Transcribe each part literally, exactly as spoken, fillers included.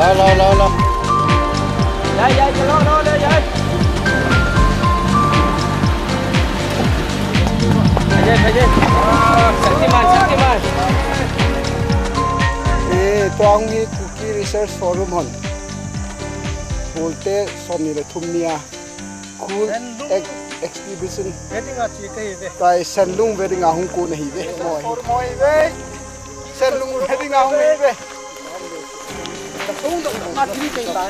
Lo, lo, lo, lo. Yai, yai, lo, lo, lo, yai. Aje, aje. Shaktiman, Shaktiman. Eh, tua hung hi Kuki Research Forum hon. Kulte som ni le thum nia. Khul Senlung. Ex-, exhibition. Ve dinga chi ka hi ve. Tai Senlung ve dinga hung kon ahi ve. Mo hi. Mo hi ve. Senlung ve dinga hung hi ve. Ka sung dong ma chi ka ta.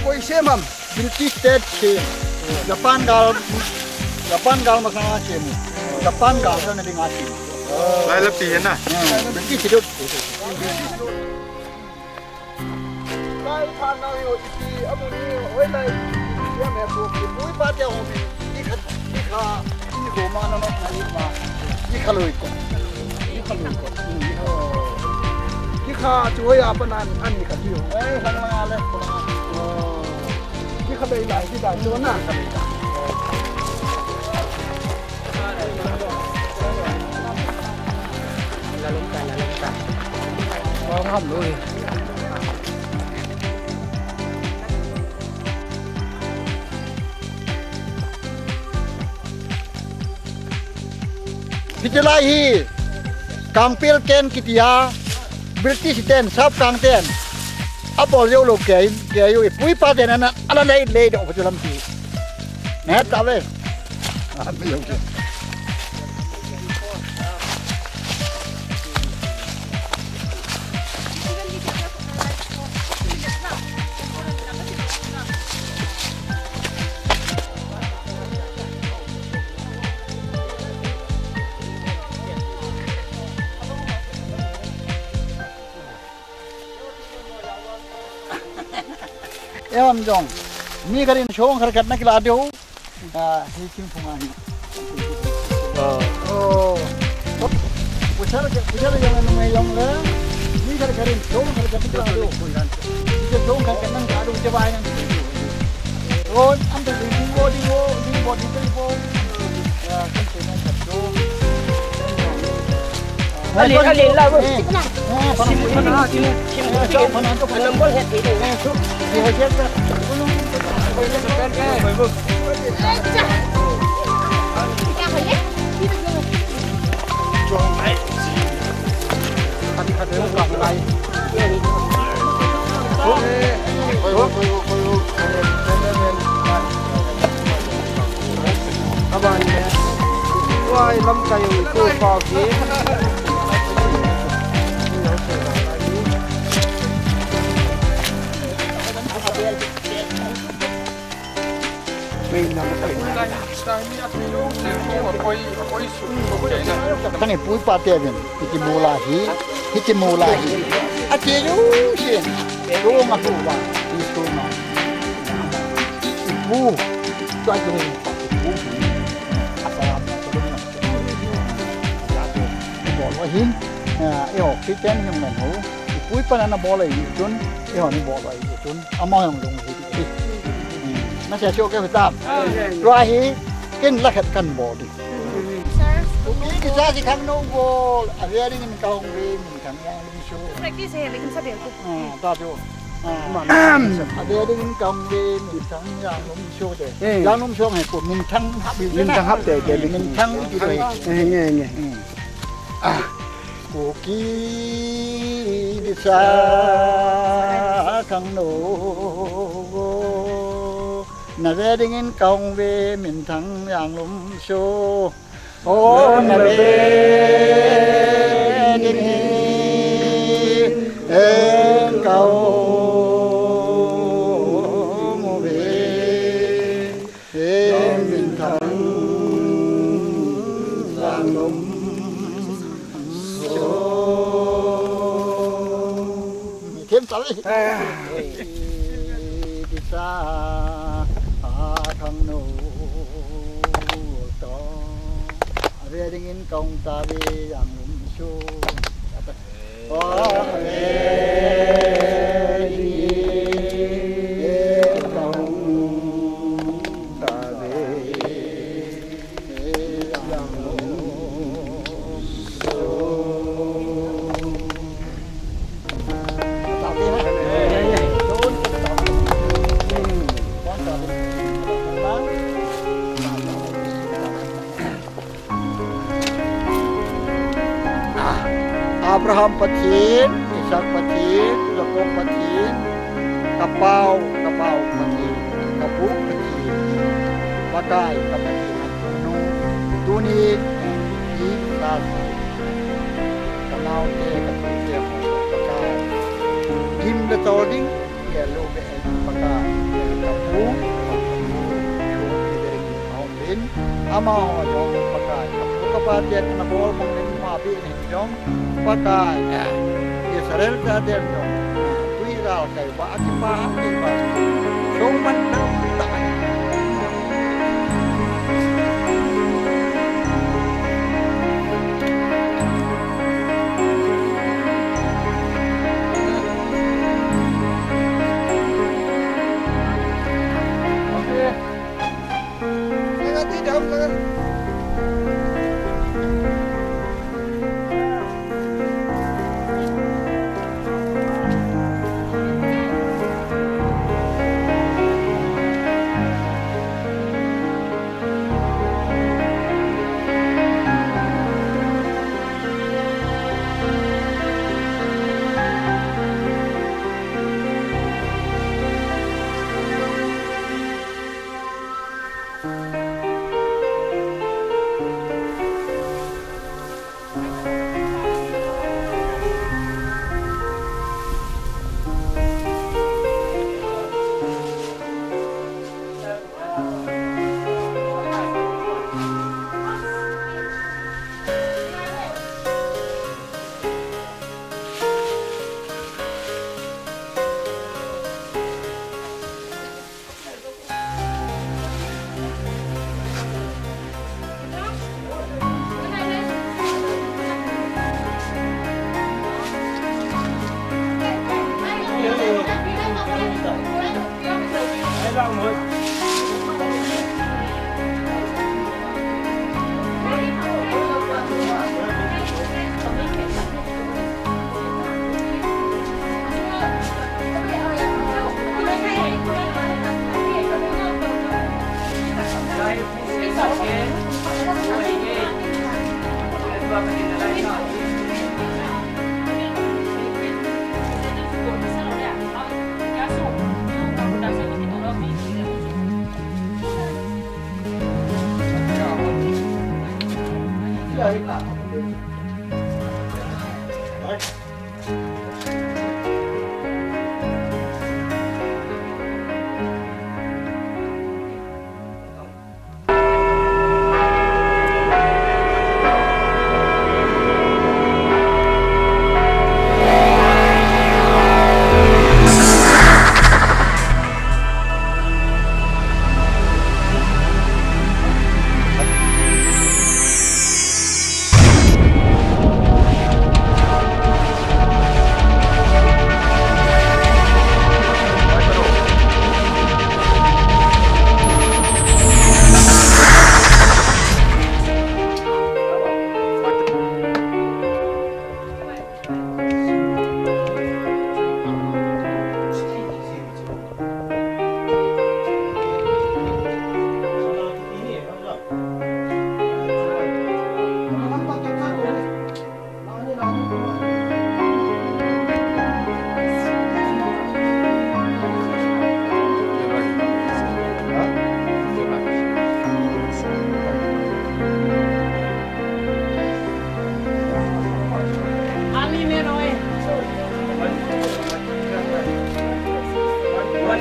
Koi sem ham, British State sem. Japan gal, Japan gal masanga sem. Japan gal sa na dinga sem. Lai la pi na. Hmm, British State. Lai pha na yo iti amu ni oi lai. Ya me ko ki bui pa te ho mi. Ni kha, ni kha, ni ko ma na no na ni ma. Ni kha loi ko. Ni kha loi ko. Ni kha. Ni kha chu ya pa nan an ni kha ti ho. Ei, lang lang ale ko lang. Ni kha loi lai ti da chu na. Hiti lai hi, Kangpil Ken kiti a, British ten, Sap Kang ten, abol jou lou kei, kei u, ipui pa ten, ana, ana lei, lei doh, chu lampi. Nahet tave. Ah, mi jong ke. Em jong. Mi khat in song khat khat na kila diu. Ah, hi Thingphung ahi. Ah. Oh. Puchar ke, puchar yang anu mai yang le. Mi khat khat in song khat khat na kila diu. Ni ke song khat khat na kila diu je bai na. Oh, am te ding bo, ding bo, ding bo, ding bo. Ya, kan te na khat diu. Alin, alin lah, bro. Sim, sim, sim, sim. Anam bol het ini. Aban le, tuai lamkai u ko pa ke. Kani pui pa te vin. Hiti mu la hi, hiti mu la hi. Ati ju si. Tu ma tu ba, ti tu ma. Ipu, tu ati ni, ipu. Asa ma tu na. Ati, ipu lo hi. Eh, iho, Christian hung na ho. Ipu ipa na na bol ahi chun, iho ni bol ahi chun. Ama hung lung hi. Hmm. Na sia sio ke tam. Tua hi, ken la khat kan bol di. Sir. Umi kicha si khang no bol, a very in ka hung ri, min khang yang ri su. Practice he, lekin sa bel ko. Ah, ta jo. Aman. Ade ding kong de minthang Yanglum so de. Eh. Yanglum so he ko minthang hap de. Minthang hap de, de. Minthang ti de. Eh, nge, nge. Hmm. Ah. Kuki disa khangno. Na ve dingin kong ve minthang Yanglum so. O na ve dingin kong ve. Em, minthang Yanglum so. Thêm chal. Disa khangno to. Ave dingin kong ta ve Yanglum so. Abraham Pathen, Isaac Pathen, Jacob Pathen, ka pau, ka pau Pathen, ka bu Pathen, Pakai ka Pathen, tunu, tunin, i, sa, ka naote, ka tute, Pakai, gim le tol ding, Hello, ve, Pakai, ka bu, ka bu, in, amaho jong Pakai, ka bu ka pa te na bol mong in ma bi ni jong, Pakai, Israel ta te jong, tui gal kai ba, aki pa, aki pa, jong man na ta.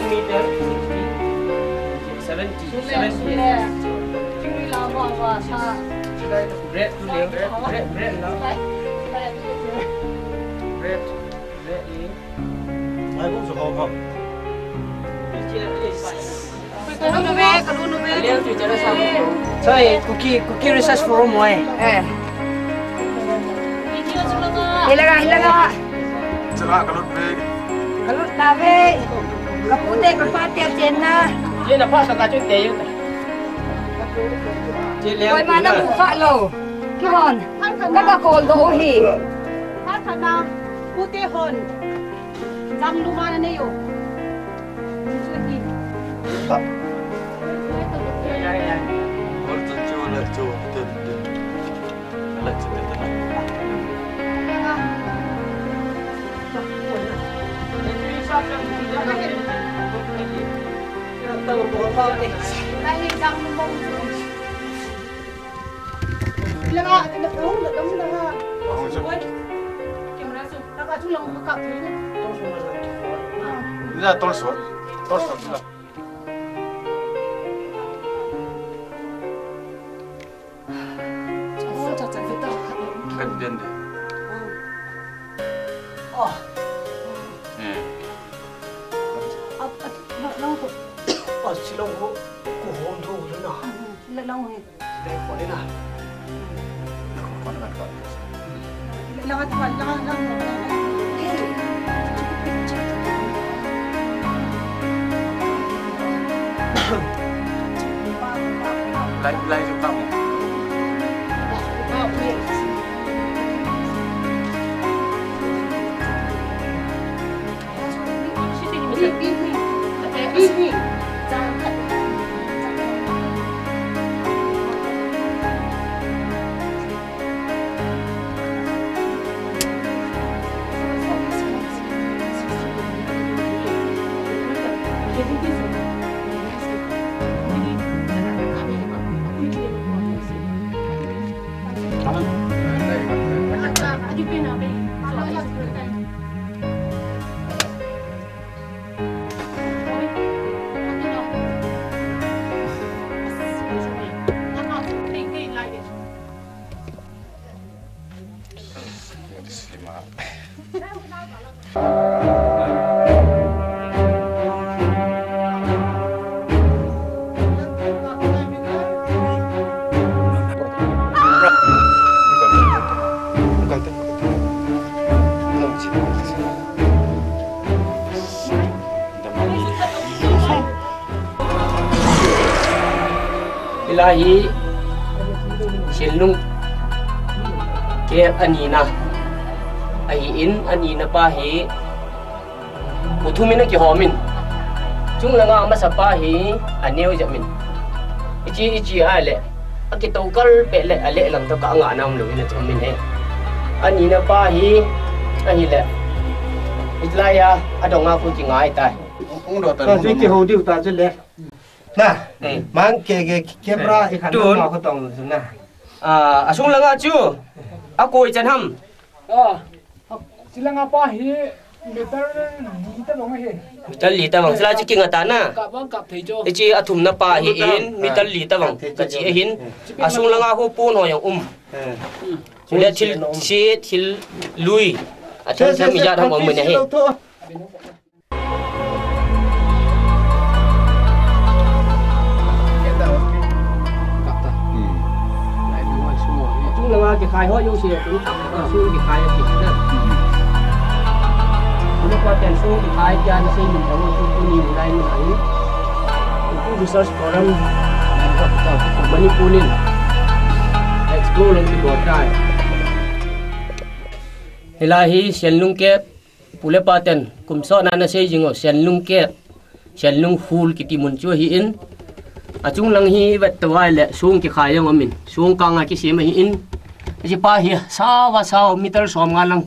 Meter, sixty, seventy, seventy. Bread tu le, bread, bread la. Bread, bread ni. Mai kum su ho ho. Choi, Kuki, Kuki Research Forum mo eh. Eh. Hilaga, hilaga. Chila kalut ve. Kalut na ve. Kapute kapate chenna. Ye na pa sa ka chu te yu. Koi ma na mu fa lo. Kihon. Ka ka kol do hi. Pute hon. Jang lu ma na ne yo. Ina tolso, tolso ina. Kan den de. Oh. Eh. Ap, ap, na, na ko. Pas silong ko, ko hon tho na. La, la, he. Hilai hi Sialnung kep anina ahin, anina pa hi Kuthum in akihom in. Chunglanga amasa pa hi aneo jep in. Ichi, ichi a le. Akitokal pe le, ale lang to ka anga nam lo in athum in he. Anina pa hi, ahile. Hitlai a, adong a khu kingai tai. Ung do ta. Ka si kihou diu ta chu le. Na, hmm. Mang ke ke camera i khan tun ma ko tong chu na. Ah, asung langa chu. Akoi chan ham. Ah, silanga pa hi meter li ta bang hi. Meter li ta bang. Sila chi kinga ta na. Kap bang kap thei jo. Ichi athumna pa hi in meter li ta bang. Ka chi ahin. Asung langa ho pon ho jong um. Chule thil si thil lui. Athum thum ijat ham um ne hi. Chung langa kikhai ho jouse, chung langa kikhai ho jouse. Tuma pa ten chung kikhai kya na sei min tamo tu tu ni lai min ai. Tu research program Manipur in explore lang ki botai. Hilai hi Sialnung ke Pu le pa ten, kum sot na na sei jing u, Sialnung kep, Sialnung hul kiti mun chu ahi in. Achung lang hi vet tawai le, sung kikhai jong amin, sung kanga kisem ahi in. Achi pa hi, sawa sawa, meter som nga lang,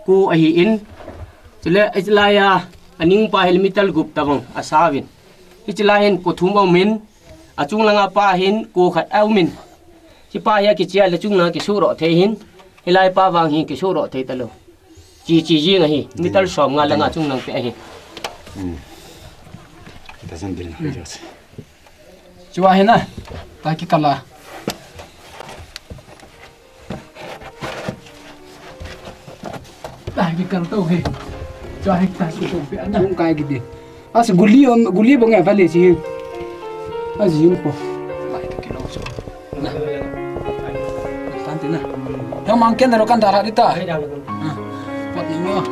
ku ahi in. Chule, achi lai a, aning pa hi meter gup tabang, asawin. Hichi lai hin, ku thum amin, achung langa pa hin, ku khat amin. Chi pa hi, akichia le chung langa kisuro thei hin, hilai pa vang hin, kisuro thei talo. Chi, chi jing ahi, meter som nga langa chung lang pe ahi. Hmm. Doesn't build. Chua hi na. Ta kikal a. Ta kikal to hi. Chua hi ta kikal pe ana. Hung kai kiti. As guli on, guli bang ya vale si. As yun po. Mai ta kilo so. Na. Tante na. Yang mangken daro kan dara dita. Ah, pot ni mo.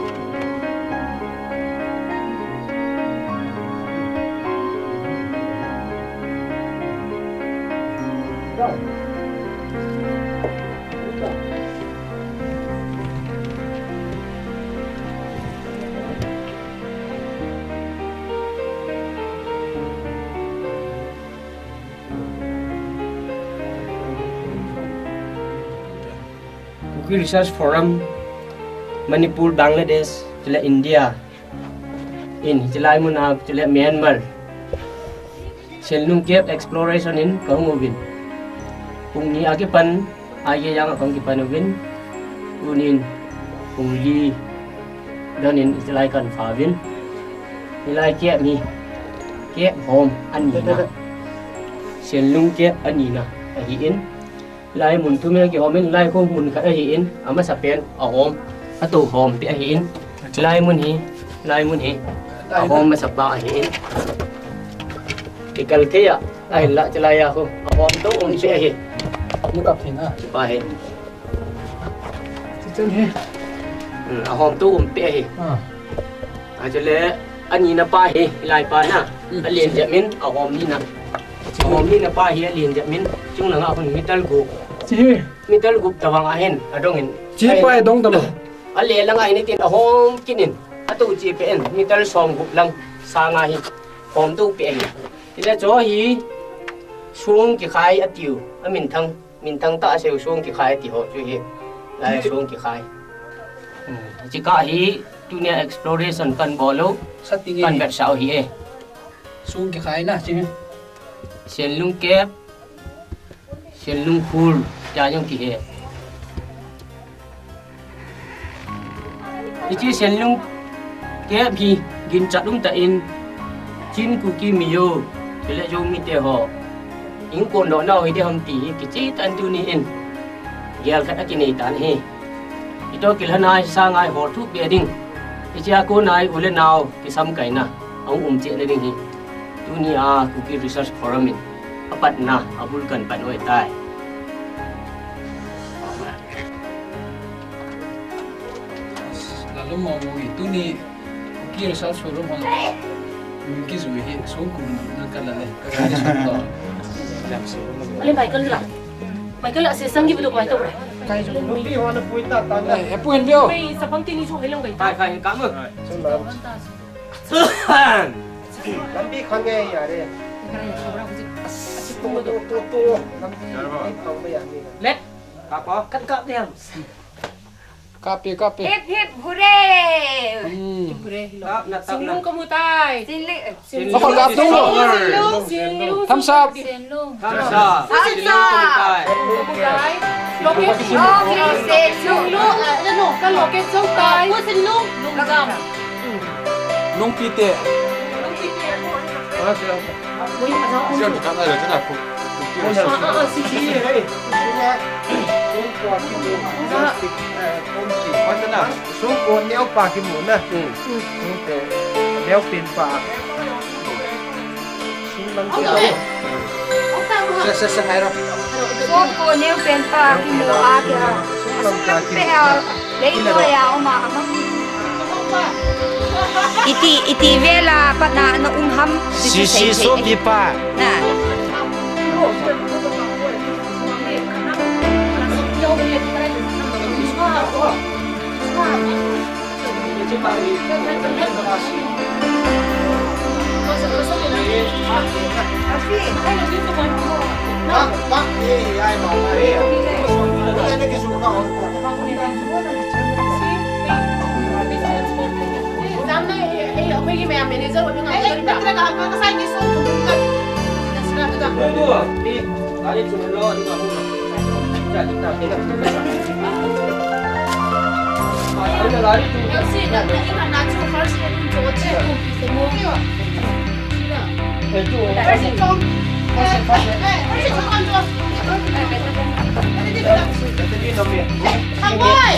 Kuki Research Forum, Manipur, Bangladesh, chule India, in, chulai mun a, chule Myanmar, Senlung Cave Exploration in kahung uvin. Pung ni a kipan, aye yang a kahung kipan uvin. Tunin, pung li, donin, chulai kan pha uvin. Hilai cave hi, cave hom anina. Senlung cave anina ahi in. Lai mun thum hi kihom in, lai khu mun khat ahi in, amasapen ahom, atou hom pi ahi in. Lai mun hi, lai mun hi, ahom masapa ahi in. Kikal thei a, ahinla chulai a khu, ahom tou um pi ahi. Ni kap thei na. Pa hi. Chichen hi. Hmm, ahom tou um pi ahi. Ah. Achule, anina pa hi, hilai pa na. Hmm. Alen jep min, ahom nina. Ahom nina pa hi, alen jep min. Chunglanga hun meter gup. Chi hi. Meter gup tawang ahin, adong in. Chi pa hi dong talo. Ale langa hin tin ahom kinin. Atou chi pe in, meter som gup lang. Sanga hi. Hom tou pe ahi. Tile cho hi. Sung kikhai atiu. Amin thang. Min thang ta a seu sung kikhai ti ho chu hi. Lai sung kikhai. Hmm. Chika hi tunia exploration kan bol u. Sati nge. Kan vetsah u hi e. Sung kikhai na chi. Senlung Cave. Senlung Khul. Cha jong kihe. Hiche Senlung Cave hi ginchat um tah in Chin Kuki Mizo, chule Zo mite ho, hung kondoh nau hi ding ham ti hi kicheh tah in tuni in gel khat akinei tan ahi. Ito kilhana hi sangai hol thupi ding. Hichea kona hi u le nao kisamkaina ahung um cheh na ding hi. Tunia Kuki Research Forum in apatna abul kan pan u ahitai. Lalum mo mo hi tuni Kuki Research Forum hon. Kuki zui hi song kum na kala le. Ka ga ni song to. Ale Michael la. Michael la se sang gi bu do mai to. Kai zo. Pi ho na pui ta ta na. Eh, pu hin bio. Mai sa pang ti ni so helong kai ta. Kai kai ka mo. Lampi khang nge ya re. To to to to. Lampi khang ba ya ni. Let. Kap a? Kan kap ding ham. Kap e, kap e. Hip, hip, hooray! Hmm. Hooray, lo. Kap na, kap na. Sinlung kamu tai. Sinli-, eh, Sinlung. Ako, kap ding lo. Sinlung, Sinlung, Sinlung. Thumbs up. Sinlung. Thumbs up. Thumbs up. Sinlung kamu tai. Kamu tai. Loket. Oh, Sinlung. Sinlung, eh, ano, ka loket so tai. Ako, Sinlung. Lunggam. Nungpi te. Nungpi te. Ah, siya. Siya, kita na, kita na. Ah, ah, ah, sige. Sungko neo pa kimu na. Hmm. Sungko neo pen pa. Sunglang siya. Sa, sa, sa, hai ro. Sungko neo pen pa kimu a kya. Sunglang pe ha. Lei to ya o ma ma. Iti, iti vela patna na um ham. Sisi so mi pa. Na. Thang Boi!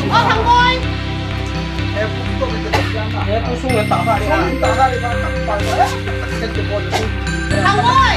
Oh, Thang Boi! Thang Boi!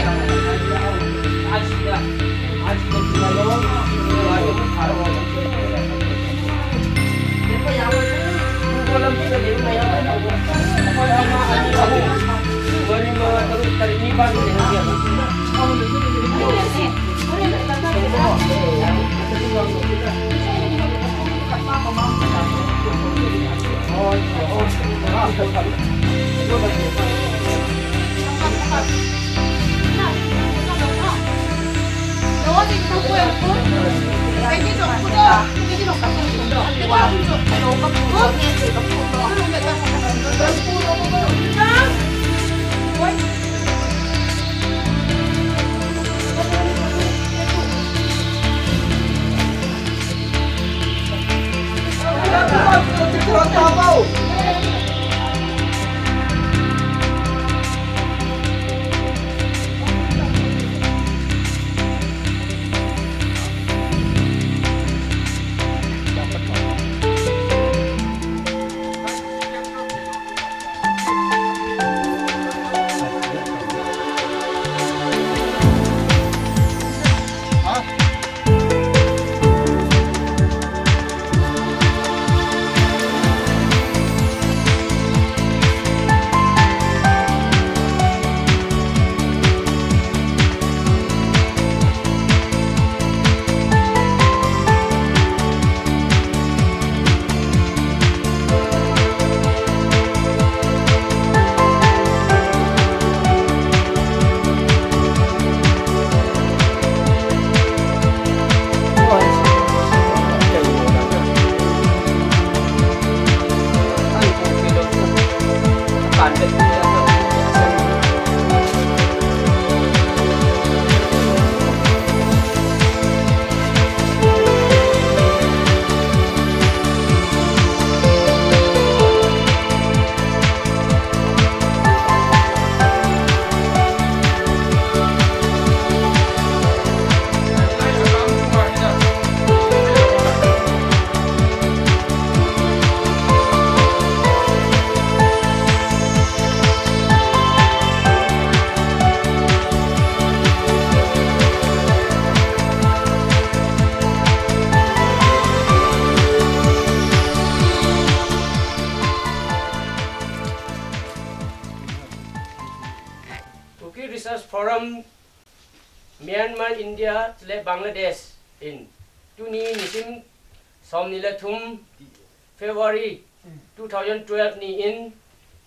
Kuki Research Forum, Myanmar, India le Bangladesh in tuni nisim somni le thum February two thousand twelve ni in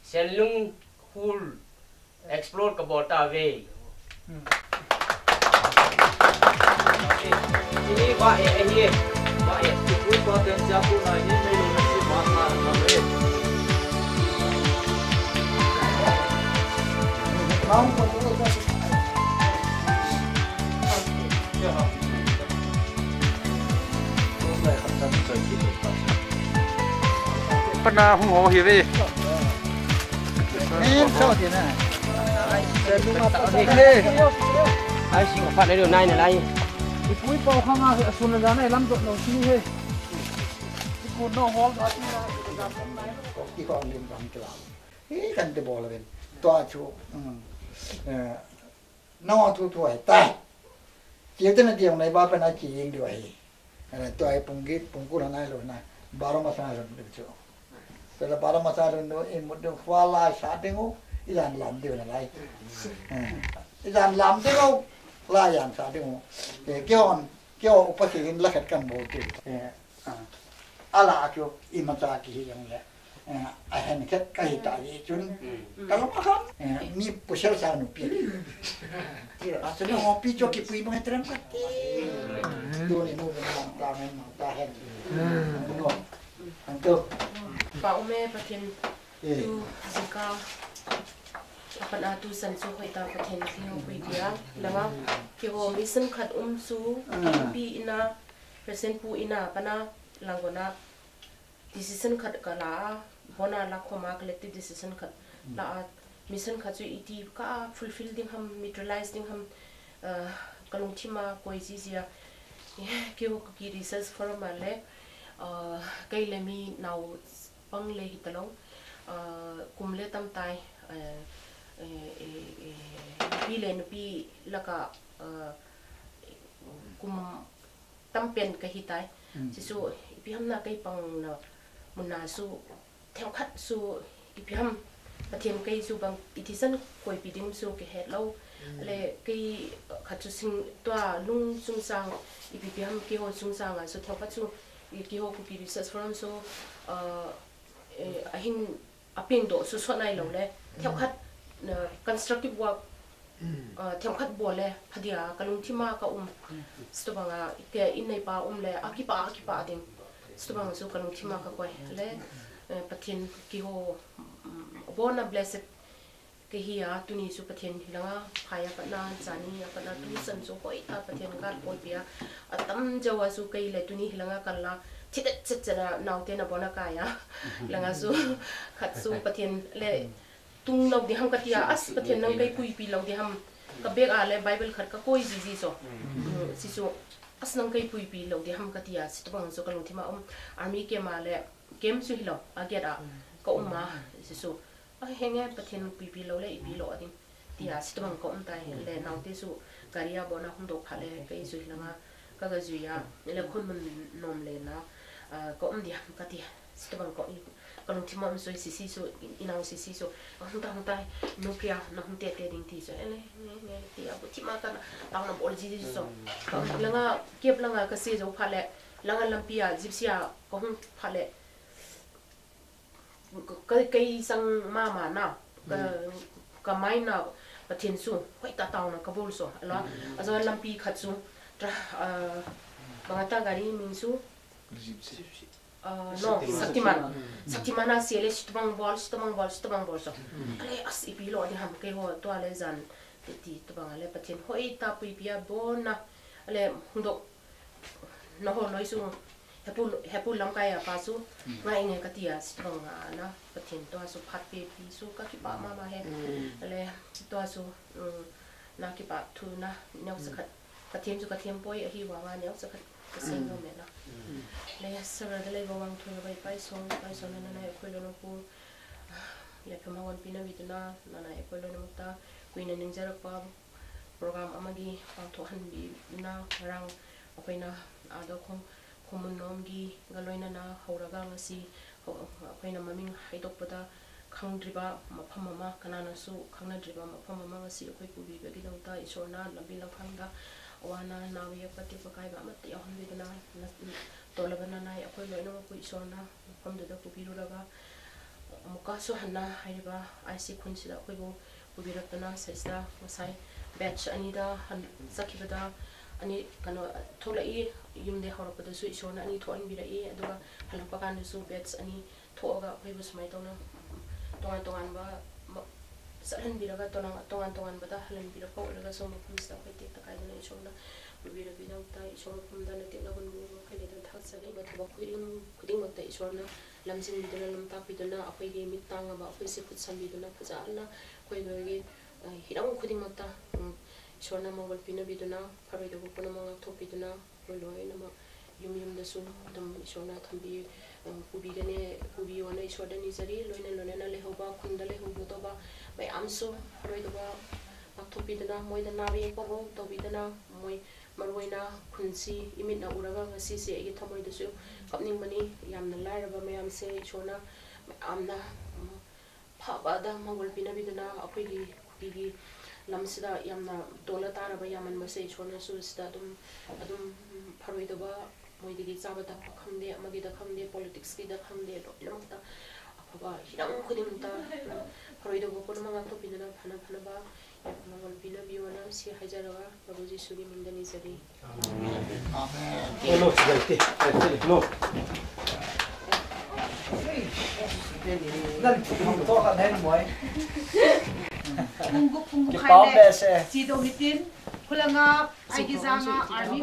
Senlung Hul explore kabol tauve. Ini ba e, eh, ye. Ba e. Ui pa ten cha pu na ni me lo na si ba na na me. Pana hung ho hi ve. Em, sao ti na. Ai, sing phat le nai na lai. Ipui pau khang a sun na nai lam dot lo si he. Iku no hol da ti na. Ko ki ko lim ram kila. Hi kan te bol ven. Tua chu. Mm. Eh, Nawa thu thu ahi tai. Tiu te na tiu nai ba pa na ki ying diu ahi. Ana tua hi pung ki, pung ku na nai lo na. Baro ma sa lo diu chu. Pela baro ma sa lo no in mu diu fa la sa diu. I jan lam diu na lai. Eh. I jan lam diu. La jan sa diu. Eh, ke on, ke o upa si hin la khat kan bo tu. Eh. Ah. Ala chu imacha kihi jong le. Eh, ahen khet kahi ta hi chun. Mm. Kalung a kham. Eh, mi pasal sa nu pi. Ti la sa nu ho pi cho ki pui bang trem ka ti. Mm. Tu ni nu bang ta hen ta hen. Mm. No. Anto. Pa ume Pathen. Eh. Tu jingkah. Apan a tu san chu hoi ta Pathen ki ho pui dia. Langa ki ho mission khat um chu. Ah. Pi ina. President pu ina pana langona decision khat ka la a, bona la khoma collective decision khat la a, mission khat chu iti ka fulfill ding ham, mi realize ding ham, uh, ka lungthim a koi jiji a. Keiho Kuki Research Forum a le, uh, kei le mi nao pang le hita lou, uh, kum le tam tai, uh, eh, eh, eh, nupi le nupi laka, uh, kum tam pen ka hi tai. Mm. Chuchu ipi ham na kei pang na mun a chu themkhat chu ipi ham Pathen kei chu bang i thisan koipi ding chu ka het lou. Mm. Le kei khat chu sing tua lung chungchang ipi pi ham keiho chungchang a chu themkhat chu i keiho Kuki Research Forum chu, uh, eh, ahin a peng doh chu sot nai lou le. Mm. Themkhat, uh, constructive work, uh, themkhat bol le phadia ka lungthim a ka um. Mm. Chutobang a ke in neipa um le a kipa, a kipa ding. Chutobang chu ka lungthim a ka koi le, uh, Pathen keiho, um, abon a blessed ka hi a, tuni chu Pathen hilanga phai a patna, chani a patna, tu chan chu hoitah Pathen ka koi pi a, atam jou a chu kei le tuni hilanga kal a, thidet chet chet a naote na bon a kai a. Langa chu khat chu Pathen le tung lou di ham ka ti a, as Pathen nang kei puipi lou di ham. Ka bag a le Bible khat ka koi jiji so. Mm, si chu as nang kei puipi lou di ham ka ti a, chutobang chu ka lungthim a um, army camp a le, camp chu hilou, a gate a ka um a, si chu. A henge Pathen puipi lou le ipi lou a ding. Tia chutobang ka um tai le naote chu gari a bon a hung doh phat le kei chu hilanga ka ga jui a le khun mun nom le na, ah, ka um dia ka ti. Chutobang ka um, ka lungthim a um sui sisi chu i nao sisi chu. A hung ta hung ta nu kia na hung tete ding ti chu. Ele nge nge tia bu thim a ka na tao na bol jiji chu. Langa kep langa ka se jou phat le langa lampi a gypsy a ka hung phat le Ka, kei sang mama na, ka, ka mai na Pathen chu, hoitah taona ka bol so, ala, ajo lampi khat chu, tra, ah, banga ta gari min chu, ah, no, Shaktiman. Shaktiman. Shaktiman a se le, chutobang bol, chutobang bol, chutobang bol so. Ale, as ipi lou di ham keiho, tua le jan, ti, ti, tobang ale, Pathen hoitah puipi a bon na, ale, hung doh, Naho loi chu, hepu, hepu lamkai a pa chu, ngai nge ka ti a, chutobang a na, Pathen toh a chu phat pe pi chu, ka kipa mama he. Le, toh a chu, um, na kipa thu na, neocha khat, ka them chu ka them poi, ahi vang a neocha khat, ka sei nom e na. Le, Sara da lei vang thu na vai pai song, pai song na na na, khoi lo na ku, ya phe ma wan pi na vi tu na, na na, khoi lo na mu ta, kui na ning jara pa, Program amagi pangthoh hanbi na ngarang, ꯑꯩꯈꯣꯏꯅ ꯑꯥꯗ ꯈꯣꯡ, ꯈꯣꯡꯃꯟꯂꯣꯝꯒꯤ ꯒ ꯂꯣꯏꯅꯅ ꯍꯧꯔꯒ ꯉꯁꯤ ꯑꯩꯈꯣꯏꯅ ꯃꯃꯤꯡ ꯍꯥꯏꯗꯣꯛꯄꯗ ꯈꯪꯗ꯭ꯔꯤꯕ ꯃꯐꯝ ꯑꯃ ꯀꯅꯥꯅꯁꯨ ꯈꯪꯅꯗ꯭ꯔꯤꯕ ꯃꯐꯝ ꯑꯃ ꯉꯁꯤ ꯑꯩꯈꯣꯏ ꯄꯨꯕꯤꯕꯒꯤꯗꯃꯛꯇ ꯏꯁꯣꯔꯅ ꯂꯝꯕꯤ ꯂꯝꯈꯥꯡꯗ ꯑꯋꯥ ꯑꯅꯥ ꯅꯥꯕ ꯌꯦꯛꯄ ꯑꯇꯦꯛꯄ ꯀꯥꯏꯕ ꯑꯃꯠꯇ ꯌꯥꯎꯍꯟꯕꯤꯗꯅ ꯇꯣꯜꯂꯕ ꯅꯅꯥꯏ ꯑꯩꯈꯣꯏ ꯂꯣꯏꯅꯃꯛꯄꯨ ꯏꯁꯣꯔꯅ ꯃꯐꯝꯗꯨꯗ ꯄꯨꯕꯤꯔꯨꯔꯒ ꯑꯃꯨꯛꯀꯁꯨ ꯍꯟꯅ ꯍꯥꯏꯔꯤꯕ ꯑꯥꯏ ꯁꯤ ꯈꯨꯟꯁꯤꯗ ꯑꯩꯈꯣꯏꯕꯨ ꯄꯨꯕꯤꯔꯛꯇꯨꯅ ꯁꯤꯗꯩꯁꯤꯗ ꯉꯁꯥꯏ batch ꯑꯅꯤꯗ ꯍꯟ-, ꯆꯠꯈꯤꯕꯗ ꯑꯅꯤ ꯀꯩꯅꯣ ꯊꯣꯛꯂꯛꯏ, ꯌꯨꯝꯗꯒꯤ ꯍꯧꯔꯛꯄꯗꯁꯨ ꯏꯁꯣꯔꯅ ꯑꯅꯤ ꯊꯣꯛꯍꯟꯕꯤꯔꯛꯏ, ꯑꯗꯨꯒ ꯍꯜꯂꯛꯄ ꯀꯥꯟꯗꯁꯨ batch ꯑꯅꯤ ꯊꯣꯛꯑꯒ ꯑꯩꯈꯣꯏꯕꯨ ꯁꯨꯃꯥꯏꯅ ꯇꯧꯅ ꯇꯣꯉꯥꯟ ꯇꯣꯉꯥꯟꯕ ꯃ-, ꯆꯠꯍꯟꯕꯤꯔꯒ ꯇꯣꯉꯥꯟ, ꯇꯣꯉꯥꯟ ꯇꯣꯉꯥꯟꯕꯗ ꯍꯜꯍꯟꯕꯤꯔꯛꯄ ꯑꯣꯏꯔꯒꯁꯨ ꯃꯐꯝꯁꯤꯗ ꯑꯩꯈꯣꯏ ꯇꯦꯛꯇ ꯀꯥꯏꯗꯅ ꯏꯁꯣꯔꯅ ꯄꯨꯕꯤꯔꯛꯄꯒꯤꯗꯃꯛꯇ ꯏꯁꯣꯔ ꯃꯐꯝꯗ ꯅꯇꯦꯛ ꯅꯒꯨꯟꯕꯨ ꯃꯈꯩ ꯂꯩꯗꯅ ꯊꯥꯒꯠꯆꯔꯤ꯫ ꯊꯕꯛ ꯈꯨꯗꯤꯡ-, ꯈꯨꯗꯤꯡꯃꯛꯇ ꯏꯁꯣꯔꯅ ꯂꯝꯖꯤꯡꯕꯤꯗꯨꯅ, ꯂꯝꯇꯥꯛꯄꯤꯗꯨꯅ, ꯑꯩꯈꯣꯏꯒꯤ ꯃꯤꯠ ꯇꯥꯡꯉꯕ ꯑꯩꯈꯣꯏꯁꯦ ꯈꯨꯠ ꯁꯝꯕꯤꯗꯨꯅ, ꯐꯖꯅ ꯑꯩꯈꯣꯏꯒꯤ, ꯑ, ꯍꯤꯔꯝ ꯈꯨꯗꯤꯡꯃꯛꯇ, ꯎꯝ, ꯏꯁꯣꯔꯅ ꯃꯪꯒꯣꯜ ꯄꯤꯅꯕꯤꯗꯨꯅ, ꯐꯔꯣꯏꯗꯕ ꯄꯨꯝꯅꯃꯛ ꯉꯥꯛꯊꯣꯛꯄꯤꯗꯨꯅ, ꯑꯩꯈꯣꯏ ꯂꯣꯏꯅꯃꯛ ꯌꯨꯝ ꯌꯨꯝꯗꯁꯨ ꯑꯗꯨꯝ ꯏꯁꯣꯔꯅ ꯊꯝꯕꯤ-, ꯑ, ꯄꯨꯕꯤꯒꯅꯤ, ꯄꯨꯕꯤꯌꯣꯅ ꯏꯁꯣꯔꯗ ꯅꯤꯖꯔꯤ꯫ ꯂꯣꯏꯅ ꯂꯣꯏꯅꯅ ꯂꯩꯍꯧꯕ, ꯈꯨꯟꯗ ꯂꯩꯍꯧꯒꯗꯧꯕ ꯃꯌꯥꯝꯁꯨ ꯐꯔꯣꯏꯗꯕ ꯉꯥꯛꯊꯣꯛꯄꯤꯗꯨꯅ, ꯃꯣꯏꯗ ꯅꯥꯕ ꯌꯦꯛꯄꯕꯨ ꯇꯧꯕꯤꯗꯅ, ꯃꯣꯏ ꯃꯔꯨꯑꯣꯏꯅ ꯈꯨꯟꯁꯤ ꯏꯃꯤꯠꯅ ꯎꯔꯒ ꯉꯁꯤꯁꯦ ꯑꯩꯒꯤ ꯊꯃꯣꯏꯗꯁꯨ ꯀꯞꯅꯤꯡꯕꯅꯤ꯫ ꯌꯥꯝꯅ ꯂꯥꯏꯔꯕ ꯃꯌꯥꯝꯁꯦ ꯏꯁꯣꯔꯅ ꯃꯌꯥꯝꯅ, ꯎꯝ, ꯐꯕꯗ ꯃꯪꯒꯣꯜ ꯄꯤꯅꯕꯤꯗꯨꯅ ꯑꯩꯈꯣꯏꯒꯤ ꯀꯨꯀꯤꯒꯤ ꯂꯝꯁꯤꯗ ꯌꯥꯝꯅ ꯇꯣꯜꯂ ꯇꯥꯔꯕ ꯌꯥꯝꯃꯟꯕꯁꯦ ꯏꯁꯣꯔꯅꯁꯨ ꯁꯤꯗ ꯑꯗꯨꯝ, ꯑꯗꯨꯝ ꯐꯔꯣꯏꯗꯕ ꯃꯣꯏꯗꯒꯤ ꯆꯥꯕ ꯊꯛꯄ ꯈꯪꯗꯦ, ꯑꯃꯒꯤꯗ ꯈꯪꯗꯦ, politics ꯀꯤꯗ ꯈꯪꯗꯦ, ꯂꯣꯏꯅꯃꯛꯇ ꯑꯐꯕ ꯍꯤꯔꯝ ꯈꯨꯗꯤꯡꯃꯛꯇ ꯐꯔꯣꯏꯗꯕ ꯄꯨꯝꯅꯃꯛ ꯉꯥꯛꯊꯣꯛꯄꯤꯗꯨꯅ ꯐꯅ ꯐꯅꯕ ꯃꯪꯒꯣꯜ ꯄꯤꯅꯕꯤꯌꯣꯅ ꯁꯤ ꯍꯥꯏꯖꯔꯒ ꯄ꯭ꯔꯚꯨ ꯖꯤꯁꯨꯒꯤ ꯃꯤꯡꯗ ꯅꯤꯖꯔꯤ꯫ ꯑꯃꯦꯟ꯫ ꯑꯃꯦꯟ꯫ ꯂꯦꯞꯄꯣ, ꯁꯤꯗ ꯂꯦꯞꯄꯣ꯫ ꯂꯦꯞꯄꯣ, ꯂꯦꯞꯄꯣ꯫ ꯅꯪ ꯊꯣꯛ ꯊꯣꯛꯑꯒ ꯅꯪ ꯃꯣꯏ꯫ ꯄꯨꯡ ꯒꯨꯛ, ꯄꯨꯡ ꯒꯨꯛ ꯈꯥꯏ ꯂꯦ꯫ ꯁꯤ ꯗꯣ ꯃꯤꯇꯤꯟ, ꯈꯨꯂꯪ ꯑ, ꯑꯩꯒꯤ ꯖꯥꯡ ꯑ, ꯑꯥꯔꯃꯤ